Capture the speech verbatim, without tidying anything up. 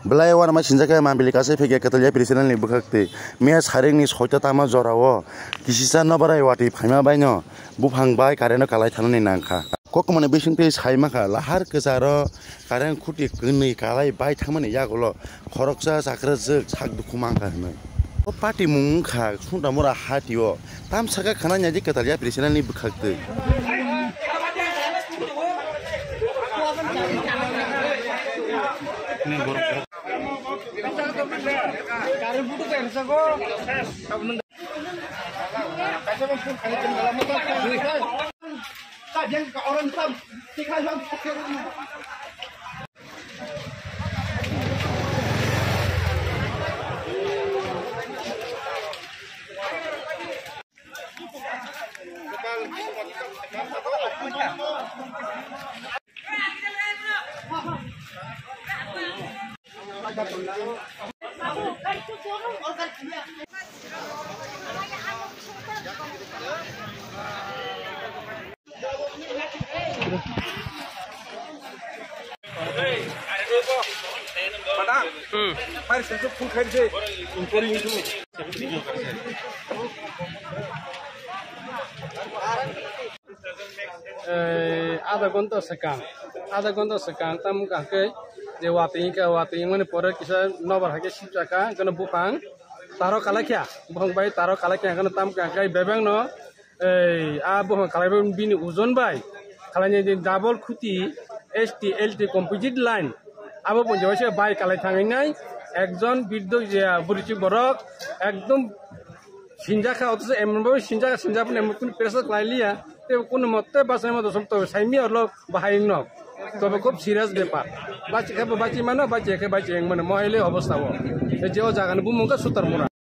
Belai uanama sinjakha Mambili Kasai Phege Kwtal Yapri channel ni bwkhak twi. Miya saring ni soita tama jora o kisisa nobarai watwi phaima bai no buphang bai current o kalai thanani nangkha. Kokmani bising twi sai mankha lahar kwcharo current khuti kwnwi kalai bai thangmani yagulo khoroksa chakrajwk sak dukhu mankha hwnwi. O party mung wngkha Sundamura hati o. Tam saka khana nyaji Kwtal Yapri channel ni bwkhak twi. Eh, adha ghonta swkang, adha ghonta swkang tamo kaham khe je watwi wngkha, watwi wngmani pore kisa nobar hai khe sibjakha, hwnkheno buphang taro kalaikha, buphang bai taro kalaikha, hwnkheno tamo kaham khe bebak no, ei, a buphang kalaibai bini ojon bai kalainai je double khuti S T L T composite line, abo bo jawai se bai kalai thangwi nai, ekjon birdho je bwrwichwk borok ekdom sinjakha, othocho emon bhabe sinjakha, sinjakha phano emon kunu pressure khlai liya, tei kunu mote bachai mano song tobe saimya ulo bahai wngno. Tobe khub serious bepar. Bachi khe bo bachi mano, bachi khe bachi wng mano, mo hai le obostha o. Tei je o jaga ni bumung khe Sutarmura.